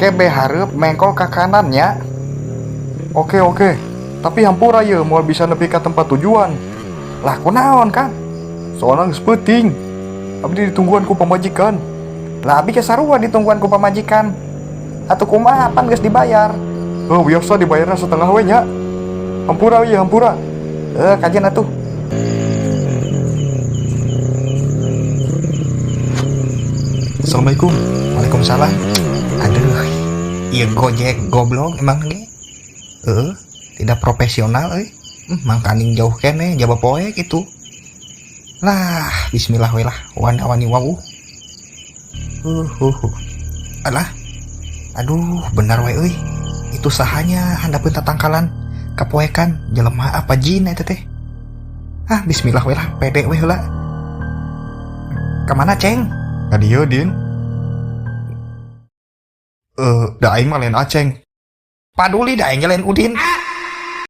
Engke be hareup mengkol ka kanan nya. Oke oke. Tapi hampura ye moal bisa nepi ka tempat tujuan. Lah, kunaon, Kang? Soalna geus peuting. Abdi ditungguan ku pamajikan. Lah, abi ge sarua ditungguan ku pamajikan. Atuh kumaha, pan geus dibayar? Oh, biasa dibayarna setengah we nya. Hampura ieu, hampura. Eh, kajeun atuh. Assalamualaikum. Waalaikumsalam. Aduh, ieu Gojek goblok emang ge. Heeh, tidak profesional euy. Mangkaning jauh keneh jaba poe gitu. Lah, bismillah we lah, wanda wani wawuh. Alah. Aduh, benar we euy. Itu sahanya handapeun tatangkalan kapoekan, jelema apa jin eta teh? Ah, bismillah we lah, pede we heula. Kamana, Ceng? Ka dieu, Din. Eh, da aing mah lain Aceng. Paduli, da aing ge lain Udin.